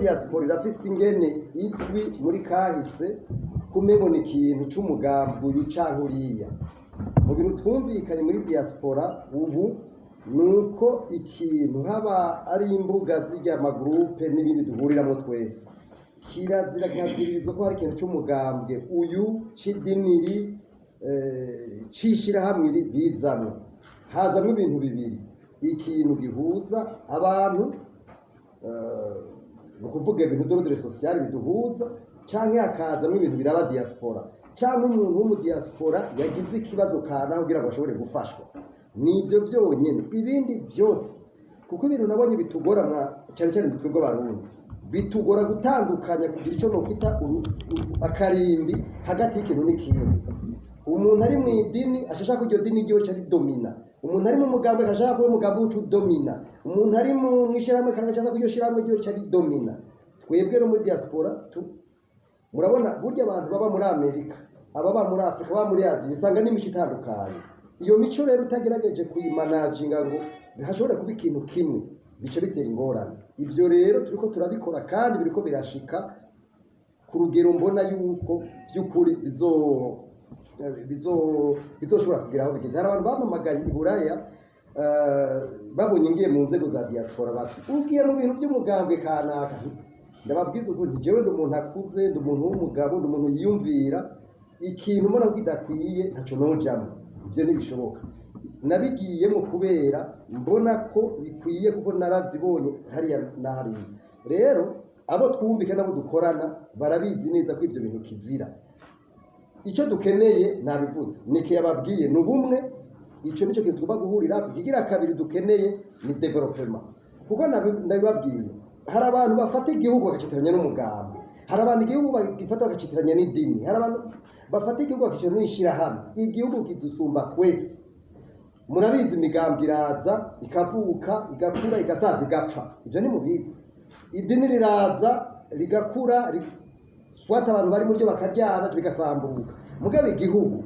Diaspora irafise ingene izwi muri kahise kumengo ni ikintu c'umugambi uyu canke uriya. Mu bintu twumvikanye muri diaspora ubu nuko ikintu haba ari imbuga zirya ama groupes n'ibindi duhuriramo twese, kirazira kihaziririzwa ko hari ikintu c'umugambwe uyu, c'idiniri, c'ishirahamwe iri bizamwo. Hazamwo ibintu bibiri: ikintu gihuza abantu, ni ukuvuga ibintu d'ordre social biduhuza, canke hakazamwo ibintu biraba diaspora, canke umuntu w'umudiaspora yagize ikibazo kanaka kugira ngo ashobore gufashwa. Nivyo vyonyene. Ibindi vyose, kuko ibintu nabonye bitugora cyane cyane twebwe Abarundi, bitugora gutandukanya, kugira ico nokwita akarimbi hagati y'ikintu n'ikindi. Umuntu ari mu idini ashaka ko iryo dini ryiwe rica ridomina, umuntu ari mu mugambi ashaka ko uwo mugambi uca udomina, umuntu ari mu mw'ishirahamwe kandi ashaka ko iryo shirahamwe ryiwe rica ridomina. Twebwe no muri diaspora tu murabona burya abantu baba muri Amerika, ababa muri Afurika, baba muri Aziya, usanga n'imico itandukanye. Iyo mico rero utagerageje kuyimanaginga ngo hashobore kuba ikintu kimwe, bice bitera ingorane. Ivyo rero turiko turabikora kandi biriko birashika ku rugero mbona yuko vy'ukuri bizoshobora kugera aho bigeze. Hari abantu bampamagaye i Buraya, babonye ngiye mu nzego za diaspora, bati: "Ugiye mu bintu by'umugambwe kanaka." Ndababwiza ukuri nti: "Jewe ndi umuntu akuze, ndi umuntu w'umugabo, ndi umuntu yiyumvira. Ikintu mbona ko kidakwiye, ntaco nojamwo, ivyo ntibishoboka." Nabigiyemo kubera mbona ko bikwiye, kuko narazibonye hariya na hariya. Rero abo twumvika n'abo dukorana barabizi neza ko ivyo bintu kizira. Icyo dukeneye nabivuze, niki yababwiye, ni ubumwe. Icyo nicyo kintu tugomba guhurira. Ikigira kabiri dukeneye ni développement, kuko ndabibabwiye, hari abantu bafata igihugu bakacitiranya n'umugambi, hari abantu igihugu bagifata bakacitiranya n'idini, hari abantu bafata igihugu bakacitiranya n'ishirahamwe. Igihugu kidusumba twese. Murabizi, imigambi iraza, ikavuka, igakura, igasaza, igapfa. Ibyo ntimubizi? Idini riraza, rigakura, swata abantu bari muryo bakaryana, bigasambuka. Mugabo igihugu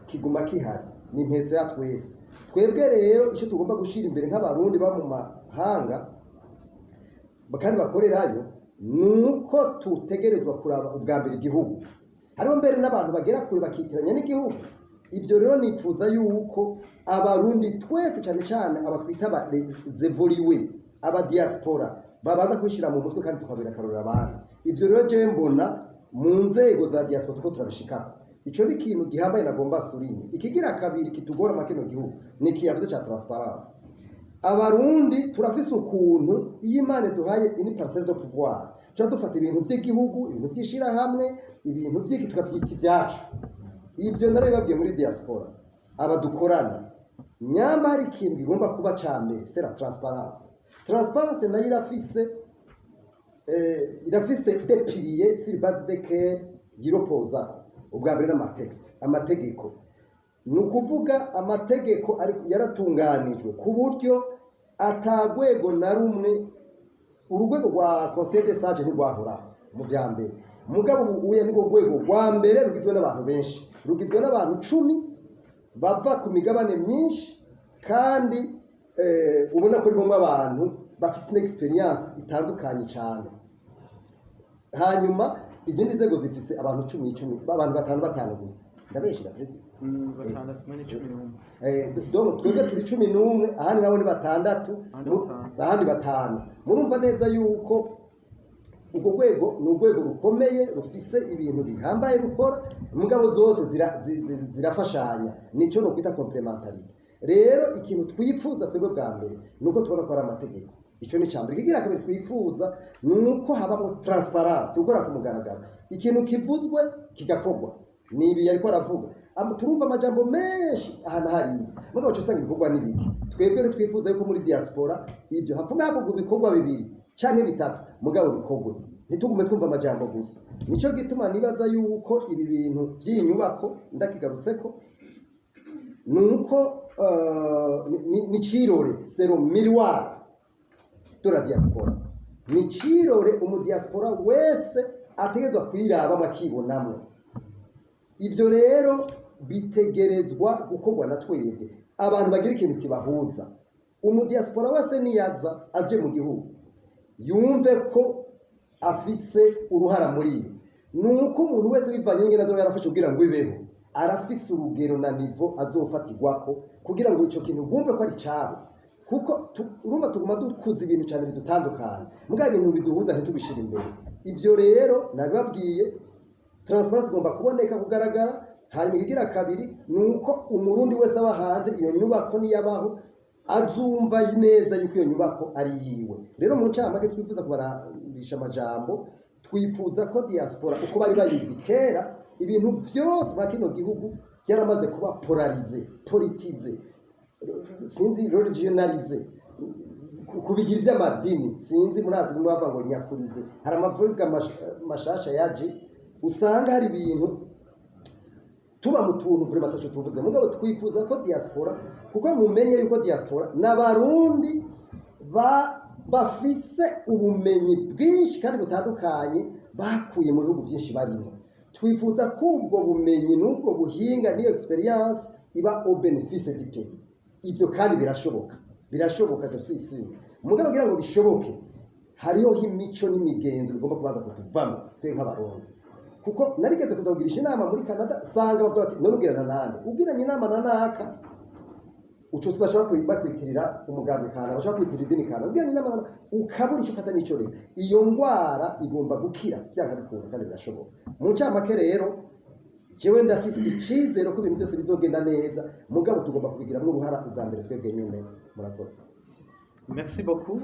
kiguma kihari, ni impeso ya twese. Twebwe rero icyo tugomba gushyira imbere nk'Abarundi ba mu mahanga kandi bakorerayo, ni uko tutegerezwa kuraba ubwa mbere igihugu. Hariho mbere n'abantu bagera kure bakitiranya n'igihugu. Ibyo rero nifuza yuko Abarundi twese, cyane cyane aba twita aba évolués, aba diaspora, babanza kubishyira mu mutwe kandi tukabera akarorero abandi. Ibyo rero jewe mbona mu nzego za diaspora tuko turabishikako. Ico ni ikintu gihambaye nagomba souligner. Ikigira kabiri kitugora mu kino gihugu ni iki yavuze ca transparence. Abarundi turafise ukuntu iyo Imana iduhaye une parcelle de pouvoir, tuca dufata ibintu vy'igihugu, ibintu vy'ishirahamwe, ibintu vy'iki, tukavyita ibyacu. Ivyo narabibabwiye muri diaspora aba dukorana. Nyamba hari ikintu kigomba kuba ca mbere, c'est la transparence. Transparence nayo irafise des piliers sur base desquels yiropoza. Ubwa mbere n'ama textes, amategeko. Ni ukuvuga amategeko yaratunganijwe ku buryo atagwego na rumwe, urugwego rwa conseil des sages ntirwahoraho mu bya mbere. Mugabo ubu uya nirwo rwego rwa mbere rugizwe n'abantu benshi, rugizwe n'abantu 10 bava ku migabane myinshi, kandi ubona ko rurimo abantu bafise expérience itandukanye cyane. Hanyuma izindi nzego zifise abantu 10 10, abantu batanu batanu gusa. Ndabeshira, perezida? Batandatu kumwe ni 11. Donc twebwe turi 11, ahandi nabo ni batandatu. Ahandi batanu. Ahandi batanu. Murumva neza yuko urwo rwego ni urwego rukomeye, rufise ibintu bihambaye rukora, mugabo zose zirafashanya. Nico no kwita complémentarité. Rero ikintu twifuza twebwe bwa mbere ni uko tubona ko ari amategeko. Ico ni icambere. Ikigira kabiri twifuza ni uko habamo transparence, gukora ku mugaragaro, ikintu kivuzwe kigakorwa. Ni ibi yariko aravuga. Turumva amajambo menshi aha na hariya, mugabo uca usanga ibikorwa ni bike. Twebwe rero twifuza yuko muri diaspora ibyo hapfuma havugwa ibikorwa bibiri canke bitatu, mugabo bikorwe, ntitugume twumva amajambo gusa. Nico gituma nibaza yuko ibi bintu vy'iyi nyubako ndakigarutseko, nuko ni cirore, c'est le miroir de la diaspora, ni cirore umudiaspora wese ategerezwa kwirabamwo, akibonamwo. Ivyo rero bitegerezwa gukorwa na twebwe abantu bagira ikintu kibahuza. Umudiaspora wese niyaza aje mu gihugu, yumve ko afise uruhara muri iyo. Ni uko umuntu wese, bivanye n'ingene azoba yarafashe kugira ngo ibeho, arafise urugero na niveau azofatirwako kugira ngo ico kintu bumve ko ari cabo, kuko urumva tuguma dukuza ibintu cyane bidutandukana, mugabo ibintu biduhuza ntitubishire imbere. Ivyo rero nabibabwiye, transparence igomba kuboneka, kugaragara. Hanyuma ikigira kabiri ni uko Umurundi wese aba hanze, iyo nyubako niyabaho, azumva neza yuko iyo nyubako ari yiwe. Rero mu ncamake, twifuza kubarabisha amajambo, twifuza ko diaspora uko bari bayizi kera, ibintu byose muri kino gihugu byaramaze kuba polarisé, politisé, sinzi, religionalisé, kubigira iby'amadini, sinzi, murazi bimwe bavuga ngo nyakurize. Hari amavuga mashasha yaje, usanga hari ibintu tuba mu tuntu vraiment ataco tuvuze. Mugabo twifuza ko diaspora, kuko mumenye yuko diaspora n'Abarundi bafise ubumenyi bwinshi kandi butandukanye bakuye mu bihugu byinshi barimo. Twifuza ko ubwo bumenyi n'ubwo buhinga n'iyo expérience iba au bénéfice du pays. Ibyo kandi birashoboka, birashoboka, je suis sûr. Mugabo kugira ngo bishoboke, hariho imico n'imigenzo bigomba kubanza kutuvamo twe nk'Abarundi, kuko narigeze kuza kugirisha inama muri Canada, sanga bavuga bati: "None ugirana nande? Ugiranye inama na naka, uco bashobora bakwitirira umugambi kana, bashobora kwitirira idini kana. Ugiranye inama na ukabura icyo ufata n'ico." Rero iyo ngwara igomba gukira byanga bikunda, kandi birashoboka. Mu ncamake rero, jewe ndafise icizere ko ibintu byose bizogenda neza, mugabo tugomba kubigiramo uruhara ubwa mbere twebwe nyene. Murakoze. Merci beaucoup.